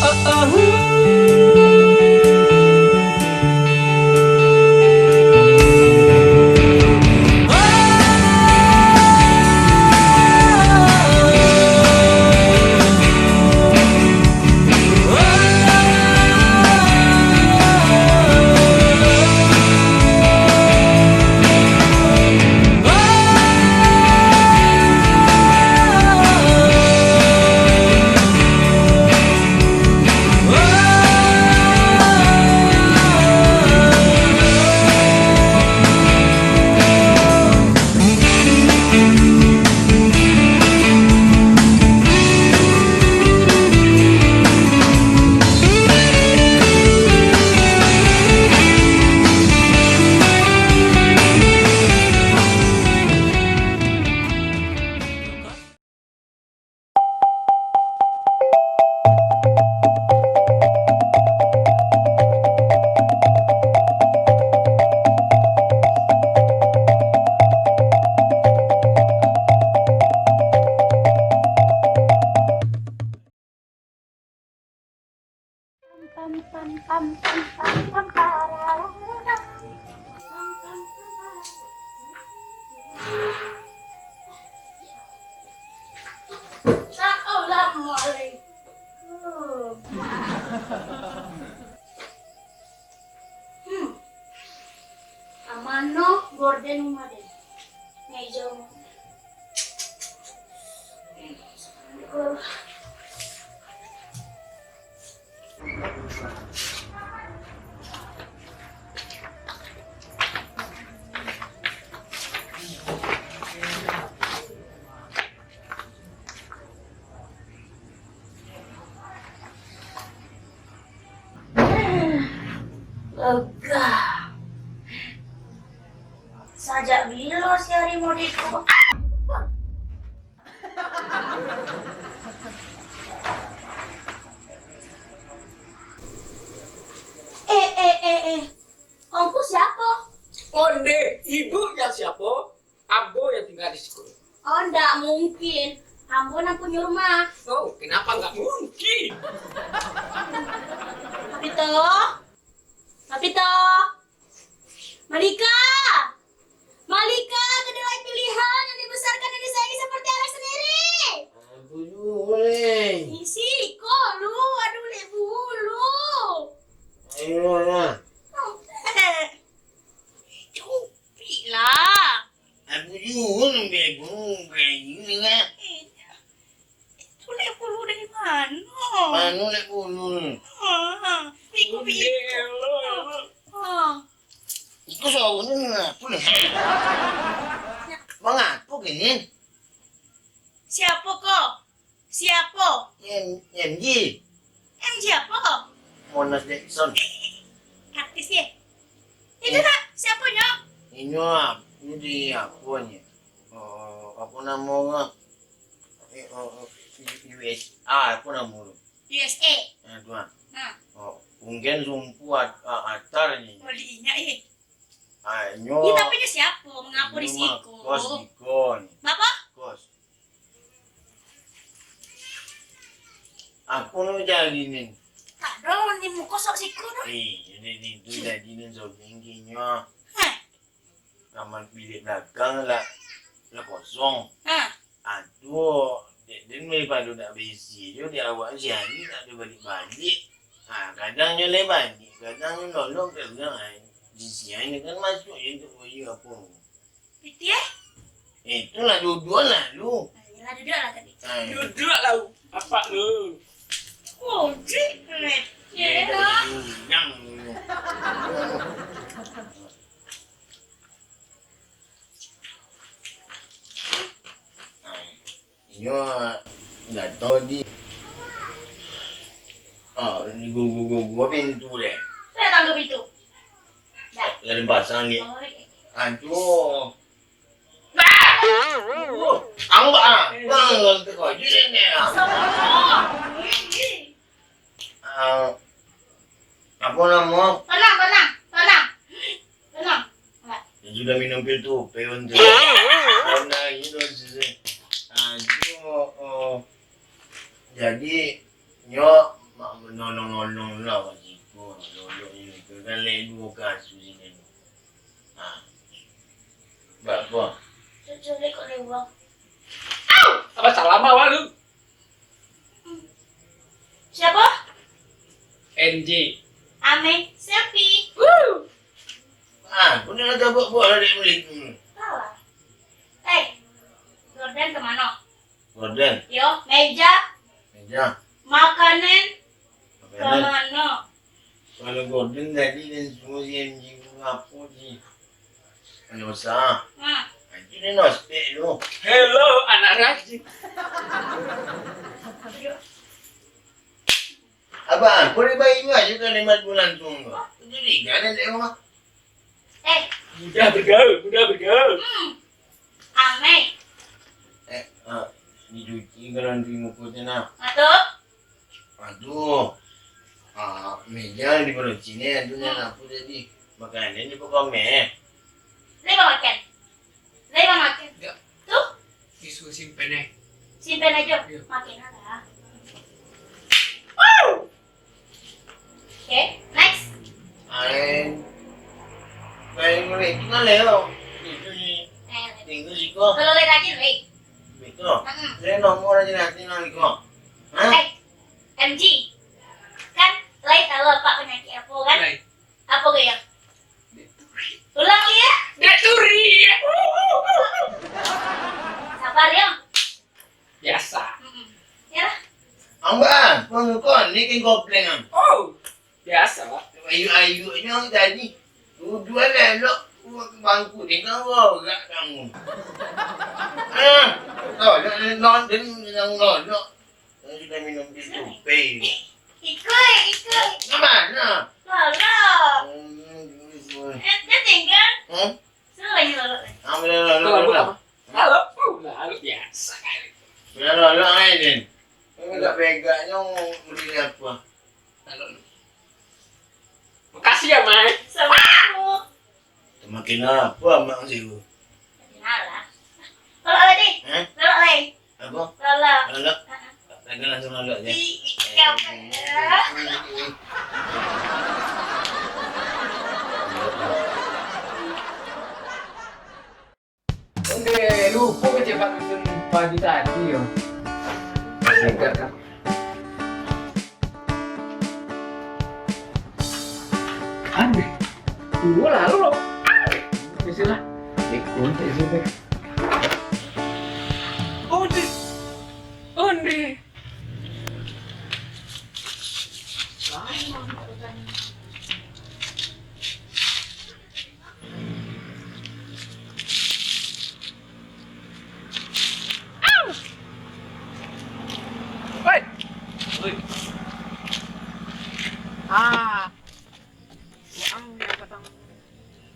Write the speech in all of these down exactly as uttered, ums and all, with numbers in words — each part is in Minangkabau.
Assalamualaikum. Hmm. Ka mano gorden rumah den? Meja rumah. Lega. Sajak bilo si Ari model ko? Eh, eh, eh, eh. Kau tu siapa? Onde, ibu yang siapa? Ambo yang tinggal di siko. Oh, ndak mungkin. Ambo nan punyo rumah. Oh, kenapa nggak mungkin? Papito? Papito? Malika! Malika, kedelai pilihan yang dibesarkan dan disayangi seperti anak sendiri. Aduh, boleh. Isi iko lu, aduh, lek bulu. Ayo, ya. Oh, eh. Cukup lah. Aku juo sampai aku kayu ni lah. Eh, itu lek bulu dari mano? Mano lek bulu ni? Ah, iko biko. Ah. Iko suaro ni ngapo lah? Mangapo kini? Siapo ko? Siapo? M-, M J. M J apo? Monas Jackson. Artis ye. Itu nak siapo nyo? Inyo ap-, inyo di apo nyo? Oh, apo namo nyo? Eh, oh, oh, U S A, apo namo tu? U S A. Nah, tu ah. Nah. Oh, mungkin sumpu at-, a-, atar ni. Oh, di inyak ye. Ah, nyo. Ni tapi nyo siapo? Mangapo di siko? Kos di ko ni. Apo? Kos. Apo nyo jadi ni? Tak ado, ni muko sok siko tu. Eh, jadi ni tu jadi ni sobing kinyo. Hah? Kamar bilik balakang lah, lah kosong. Hah? Aduh, dek den daripado nak baisi jo, di awak si Ani tak ado balik-balik. Ha, kadang nyo lai balik, kadang nyo nolong ka urang ai. Di siang nyo kan masuak jo untuak bayi apo. Pitih eh? Eh, itulah duduak lah lu. Ah, iyalah, duduak lah tadi. Ah, iya. Duduak lah, apak lu. Oh, cik, leceh lah. Yang lu. Inyo datang di, ah, di gugu-gugu pintu deh. Datang ke pintu. Dah. Lalu pasang ni. Oh, iya. Aduh. Ah! Ang ba, ah. Bang, kalau terkejut ni, ah. Astagfirullah. Ah, apo namo? Tanang, tanang, tanang. Tanang. Angkat. Yo sudah minum pil tu, peon tu. Tanang, gitu, sisi. Ah, itu, oh, jadi, nyo Mak manolong-nolong lah, Pak Ciko. Nolong ini tu kan lek duo kasus ini. Ha. Bapa? Cucu lek kok lewat. Au! Apa salah mah, Wan, lu? Siapa? N J. Ame, selfie. Wuh! Ah, kau ni lah tabuk-buk lah dek beli tu. Salah. Eh, Gordon ke mano? Gordon. Yo, meja. Meja. Makanan. Makanan. Ka mano? Kalau Gordon tadi dan semua si M J tu apo si? Mana besar? Hmm. Itu dia no spek tu. Hello, anak rajin. Abang, kau ni baik juga, juga nikmat bulan tu. Jadi, kan, dia rumah. Eh. Mudah bergaul, mudah bergaul. Hmm. Amai. Eh, ah, dicuci kalau nanti muka tu nah. Aduh. Aduh. Ah, meja di bawah sini, aduh, hmm. Nak apa tadi? Makanan di bawah meja. Lai makan. Lai makan. Ya. Tu? Disuruh simpan, eh. Simpan aja. Ya. Makan lah. Wow. Okay, next. Lain. Lain mulai. Itu kan Leo. Itu ni. Eh, tinggal siko. Kalau lain lagi, Leo. Betul. Mm-mm. Saya nomor aja nanti nang iko. Hah? Eh, M G. Kan, Leo tahu apa penyakit apa, kan? Leo. Apa gaya? Ulang, Leo. Dek turi. Sabar, Leo. Biasa. Mm-mm. Ya lah. Amban, pangukon, ni kan gobleng am. Oh, biasa lah. Ayuk-ayuknyo tadi. Duduan elok, bangku tinggal borak kamu. Ah, tolong nonton yang lolok. Saya sudah minum pil tupai. Ikut, ikut. Ke mana? Lolok. Hmm, ini semua. Eh, dia tinggal. Hah? Suruh lagi lolok. Ah, boleh lolok, lolok. Lolok, lolok biasa kali. Boleh lolok, eh, Din. Ini agak begaknya mau beli apa? Lolok. Makasih ya, Mai. Sama-sama. Samakin lapar, Mak, sih, Bu. Makin lapar. Lolok lagi. Hah? Lolok lagi. Apa? Lolok. Lolok? Ha-ha. Dagang langsung lolok aja. Ih, capek. Onde, lupo ka cepat dusun pagi tadi, yo. Singkat, kan? Aneh. Duo lalu lo. Biasalah. Ikut aja deh. Onde. Onde. Hei! Oi. Ah. Waang yang patang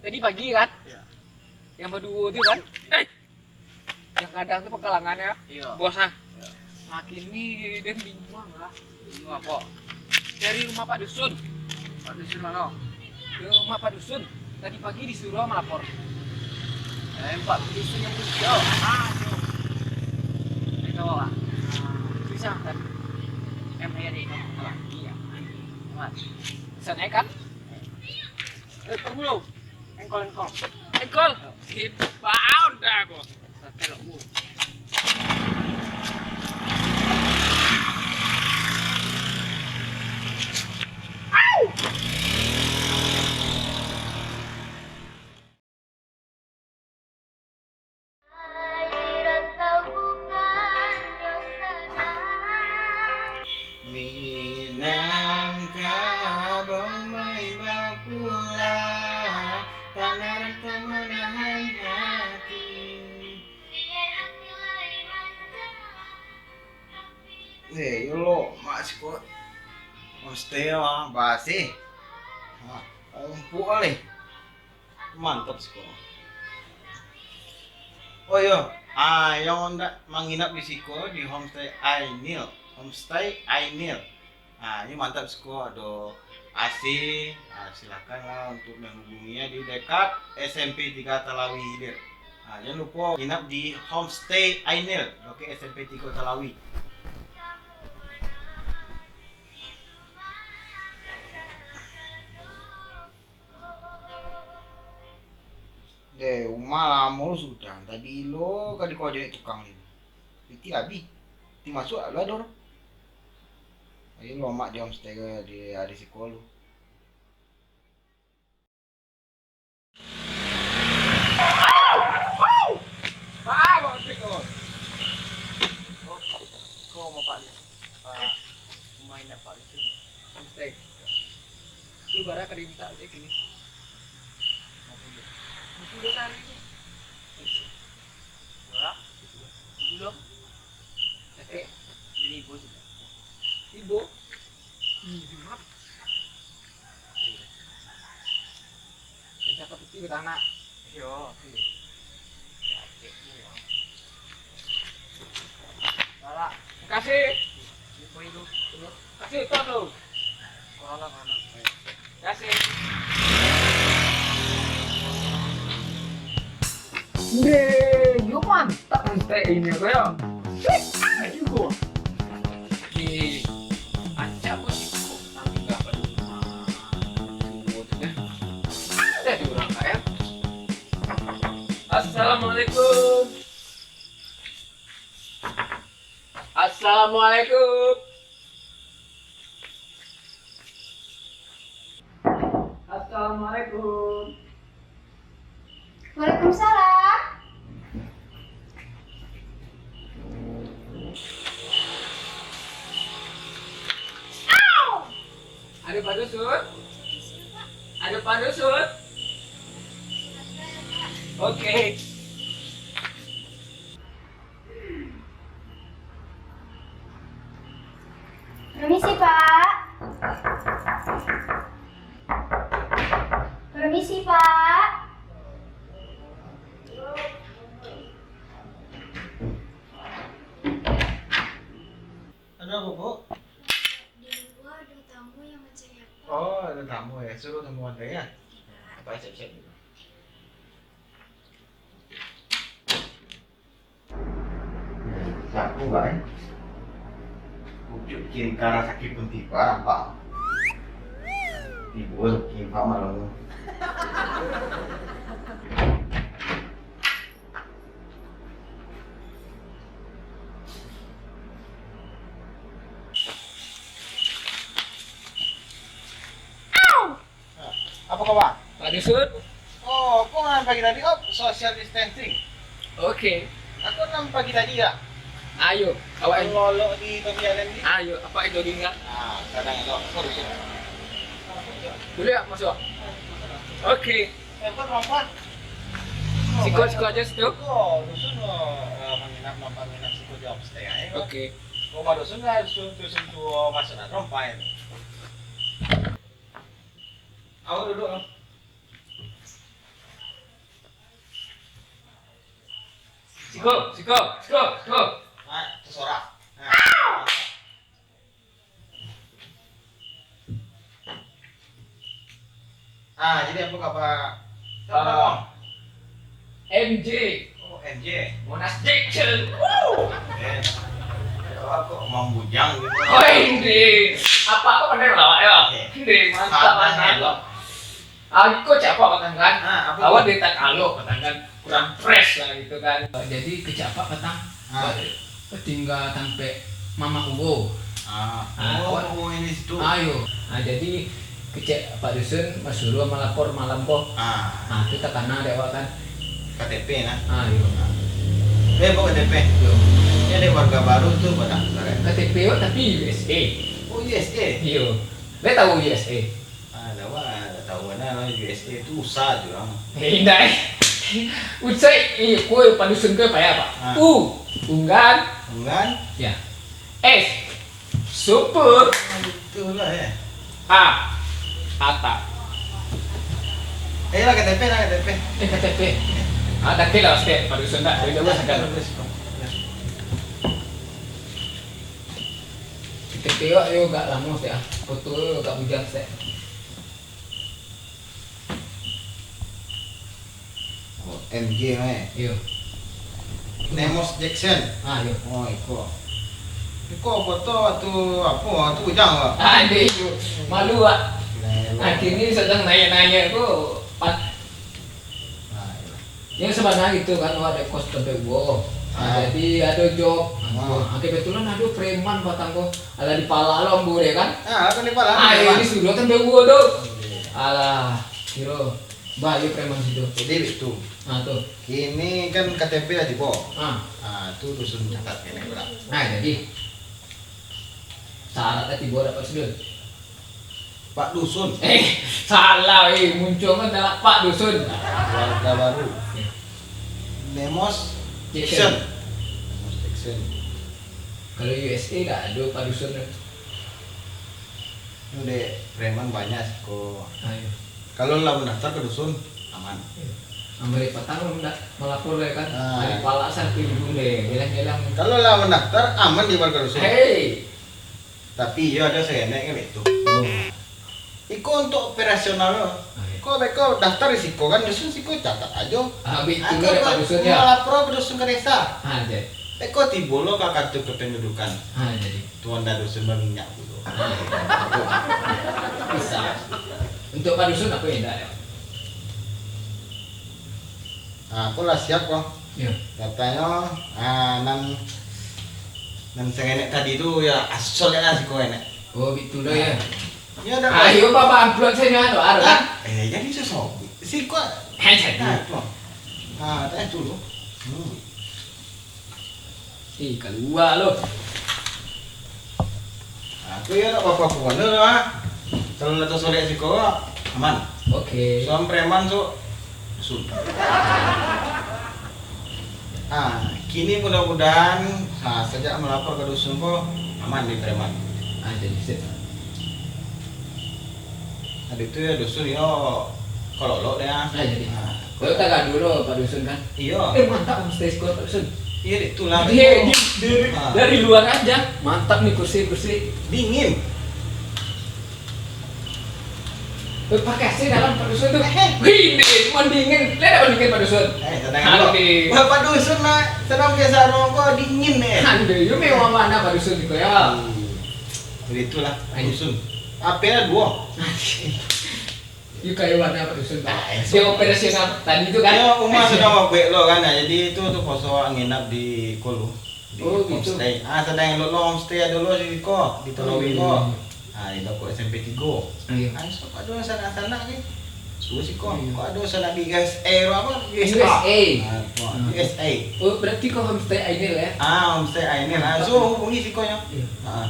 tadi pagi kan? Iya. Yang baduo tu kan? Eh! Yang kadang tu pakalangan ya? Iya. Bos ah. Iya. Makin ni dia bingung lah. Bingung apa? Dari rumah Pak Dusun. Pak Dusun mana? Ke rumah Pak Dusun. Tadi pagi disuruh melapor. Eh, Pak Dusun yang muncul. Ah, tu. Saya tahu lah. Bisa kan? Em, iya deh, kamu. Iya. Amat. Bisa naik kan? Eh, tunggu dulu. Engkol, engkol. Engkol. Sip. Bau dah aku. Minangkabau mai bapulang, tanah rantau manahan hati. Eh, yo lo, mak siko. Hostel, ah, basi. Ah, ompuk kali. Mantap siko. Oh iyo, ah, yang hendak manginap di siko di Homestay Ainil, Homestay Ainil. Ah, ini mantap siko, ado A C. Ah, silakanlah untuk menghubunginya di dekat S M P tiga Talawi Hilir. Ah, jangan lupa nginap di Homestay Ainil, lokasi S M P tiga Talawi. Deh, umah lamo sudah, tadi lo ka dikojoki tukang ni. Piti abih. Piti masuak lo ado. Ayo lo mak di homestay di, di siko lo. Ko mau Pak Lis. Pak, rumah inap Pak Lis tu. Homestay. Lu bara ka diminta aja kini. Lima puluh. Lima puluh sehari ni. Murah. Lima puluh. Tapi ini ibu sih. Ibu? Ih, mat. Siapa putih ke tanah? Yo. Salah. Kasih. Kasih, Pak, tu. Corona, corona. Kasih. Ndeh, yo mantap, santai ini, yo. Sip, ah, jugo. Di, acak, Bos. Assalamualaikum. Assalamualaikum. Assalamualaikum. Waalaikumsalam. Ado Pak Dusun? Ado Pak Dusun? Oke. Permisi, Pak. Permisi, Pak. Ada apa, Bu? Di luar ada tamu yang mencari apa? Oh, ada tamu ya. Suruh tamu anda ya. Iya. Apa, siap-siap dulu. Siapa, Pak, eh? Pucuk cinta rasa kipun tiba, nampak. Tibo kipun malam tu. Apa kabar? Pak Dusun. Oh, kok nan pagi tadi, oh, social distancing. Oke. Aku nan pagi tadi ya. Ayo, awak lolok di Tommy Island ni. Ayo, apa itu dingin? Ah, kadang itu. Kok di sini? Boleh ya, masuk? Oke. Eh, kok berapa? Siko, siko aja situ. Oh, Dusun, oh, eh, menginap, nampak menginap siko di homestay, ya. Oke. Rumah Dusun lah, Dusun, Dusun tuo, masuk lah, rompai. Awak duduk, no. Siko, siko, siko, siko. Ah, terserah. Ah. Ah, jadi apa kabar? Siapa Ah. nama? M J. Oh, M J. Monas Jackson. Woo! Eh, awak kok mambujang gitu? Oh, ini. Apa aku pandai melawak ya? Oke. Ini, mantap, Sabar, mantap. ya, Bang. Aku cak apa patang kan? Ah, apa Awak tu? Dari tak alok patang kan? Kurang fresh lah gitu kan. Jadi kecak apa patang? Ah. Tinggal tampek Mamak Uwo. Ah, Ah, oh, awak oh, ini situ. Ayo. Ah, jadi kecek Pak Dusun masuruah malapor malam ko. Ah. Ah, tu takana dek awak kan. K T P nah. Ah, iyo. Eh, bukan K T P. Iyo. Ini ada warga baru tu, Pak, dah, sekarang. K T P awak tapi U S A. Oh, U S A? Iyo. Dia tahu U S A? Ah, dah, wah, dah tahu nah, U S A tu usa je orang. Eh, indak, eh. Usa, eh, kue Pak Dusun kue payah, Pak. Ah. U, unggan. Unggan. Ya. S, super. Ah, itulah, eh. A, ata. Eh, lah, K T P lah, K T P. Eh, K T P. Ah, K T P lah, Pak Dusun dah. Dari jauh saja. Terus, terus. K T P awak yo agak lamo sek ah. Foto yo agak bujang sek. Oh, M J mah, eh? Iyo. Nemos Jackson. Ah, iyo. Oh, iko. Iko foto waktu apo? Waktu bujang, Pak? Ah, iyo. Malu, Pak. Nah, iyo. Akhirnya sedang naiak-naiak ko, Pak. Nah, iyo. Yang sabananyo gitu kan, wah, ado kos tampek uwo. Ah. Jadi ado job. Ah. Ah, kebetulan ado preman patang ko. Alah dipalak lo ambo deh kan. Ah, alah dipalak, ah, preman. Ini sudah tampek uwo tu. Iya. Alah, kiro bahayo preman situ. Jadi itu. Ah, tu. Kini kan K T P lah tibo. Ah. Ah, tu dusun catat kini pula. Ah, jadi. Syarat lah tibo dapek sudah. Pak Dusun. Eh, salah, eh. Muncuang kan adalah Pak Dusun. Warga baru. Ya. Nemos Jackson. Jackson. Nemos Jackson. Kalau U S A dak ado Pak Dusun tu. Ini dek preman banyak siko. Ayo. Kalau lah mendaftar ke dusun, aman. Ayo. Ambil patang lah ndak melapor lah kan. Ah. Dari palak sampai ibu deh, gelang-gelang. Kalau lah mendaftar, aman di warga dusun. Hei. Tapi iyo ado saketek kan itu. Oh. Iko untuk operasional lo. Ah, iya. Ko beko daftar di siko kan, dusun siko catat ajo. Ah, betul. Angka ado Pak Dusun, ya? Malapor ke dusun ke desa. Ah, jadi. Beko tibo lo ka kartu kependudukan. Ah, jadi. Tuan dah dusun baminyak dulu. Ah, iya. Bisa. Untuk Pak Dusun apa yang tidak ya? Ah, aku lah siap ko. Iya. Katonyo, ah, nan, nan saketek tadi tu ya asal lah siko ketek. Oh, betul lah ya. Iyo, dah. Ayo, bawa amplop sajo, anu, anu, kan? Eh, jadi sesobik. Siko. Hai, jadi. Nah, tu. Ah, tak dulu. Hmm. Eh, kalua lo. Ah, tu ya, tak apa-apa pun, ah. Kalau lah tasorek siko, aman. Oke. Suam preman tu, sun. Ah, kini mudah-mudahan, ah, sajak melapor ke dusun ko, aman di preman. Ah, jadi sip. Habis tu ya dusun yo kololok deh, ah. Ah, jadi. Ah. Kalau tak gaduh lo, Pak Dusun, kan? Iyo. Eh, mantap homestay siko, Pak Dusun. Iyo, itulah. Iya, di, dari, ah, dari luar aja. Mantap nih kursi-kursi. Dingin. Eh, pakai A C dalam, Pak Dusun, tu. Eh. Wih, dingin, mendingin. Lihat apa dingin, Pak Dusun? Eh, tenang dulu. Aduh. Wah, Pak Dusun, nak. Tenang, biasa nongko dingin, eh. Aduh, yo mewah mana, Pak Dusun, itu ya. Hmm. Jadi itulah, Pak Dusun. Ayo. Apa ya, dua? Yo kayo warna Pak Dusun, Pak. Ah, dia operasional tadi tu kan? Yo, rumah sudah babuek lo kan. Nah, jadi itu tu koso nginap di kolu. Di homestay. Oh, gitu. Ah, sadang elok lo homestay ado lo di ko, di Tolowi ko. Oh, iya, iya. Ah, di bako S M P tigo. Iya. Ah, so, ado sanak-sanak ni. Suruh siko. Iya. Ko ado sanak di U S A lo apa? U S A. U S A. Ah, tu, hmm. U S A. Oh, berarti ko homestay Ainil ya? Ah, homestay Ainil. Ah, so hubungi siko nyo. Iya. Ah.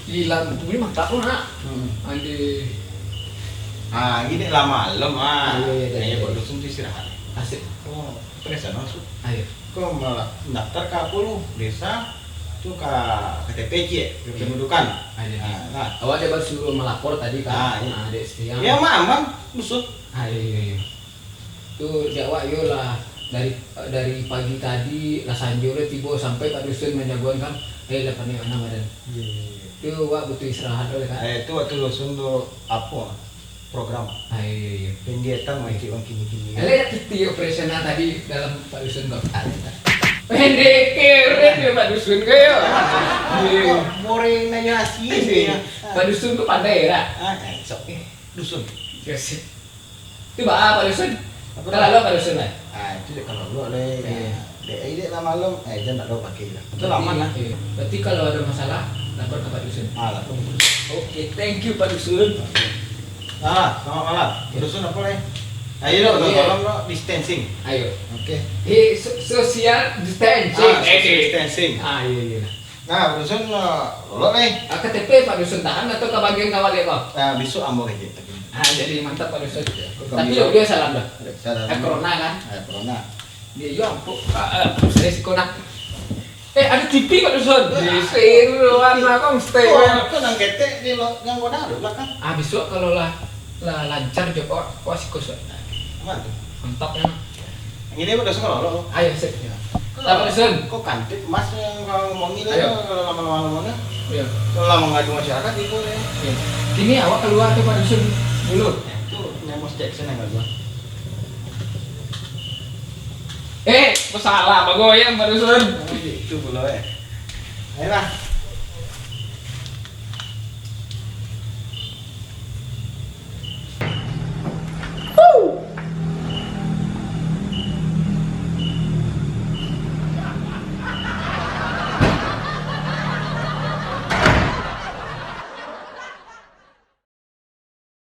Hilang tu ni mantap tu, nak. Hmm. Ande. Ah, gini lah malam, ah. Iya, iya, iya, iya. Ayo, Pak Dusun tu istirahat. Asik. Oh, perasaan masuk. Ayo. Ko malah daftar ka apo lu? Desa tu ka K T P ciek, iya, kependudukan. Ayo. Ah, nah. Awak dah baru suruh melapor tadi kan? Ah, iya. Ah, dek Setiang. Ya, aman, aman, dusun. Ah, iya, iya, iya. Tu, jak awak yo lah, dari, dari pagi tadi lah sanjo lah tibo sampai Pak Dusun manjagoan kan, eh, lah panek mano badan. Iya, iya, iya. Tu, awak butuh istirahat dulu kan. Eh, tu waktu dusun tu apo program? Ah, iya, iya, iya. Pendietan, iya, wajib kini-kini. Alah, dak piti operasional tadi dalam Pak Dusun kau. Pendek keren dia Pak Dusun kau yo. Iya. Kok boring nanya asli sih ya? Pak Dusun tu pandai dak? Ah, eh, sok. Dusun. Iya sih. Tu baa, Pak Dusun? Apo? Kalau lo, Pak Dusun lah. Ah, itu je kalau lo le. Iya. Dek, eh, dek lah malam, eh, jan tak lo pakai lah. Itu berarti, aman lah. Iya. Berarti kalau ada masalah, lapor ke Pak Dusun. Ah, lapor ke Pak Dusun. Oke, thank you, Pak Dusun. Oke. Ah, selamat malam. Iya. Dusun apo lai? Ayo lo, iya, tolong lo distancing. Ayo. Oke. Eh, so-, social distancing. Ah, social distancing. Eh, eh. Ah, iya, iya. Nah, Pak Dusun, eh, lolok nih. Ah, K T P Pak Dusun tahan atau ka bagian kawal ya, Pak? Nah, besok ambo kecek. Ah, jadi mantap, Pak Dusun. Tapi yo, dia salam dah. Salam. Eh, corona kan? Eh, corona. Dia yo ampun. Ah, ah, saya si corona. Eh, ada T V, Pak Dusun. Ya. Di sini, warna kau mesti. Oh, kan nang ketek di lo-, nang kau dah belakang. Ah, besok kalau lah Lah lancar jo, kok, kok siko sudah. Aman tu. Mantap ya. Ini udah sekolah lo. Ayo, sip. Ya. Lah, Pak Dusun. Kok kantik mas yang kau ngomongi lah. Ayo. Kalau lama-lama mana? Iya. Kalau lama ngadu masyarakat itu ya. Iya. Kini awak keluar ke Pak Dusun dulu. Itu Nemos Jackson yang keluar. Eh, kok salah bagoyang Pak Dusun? Oh, itu pula eh. Ayolah.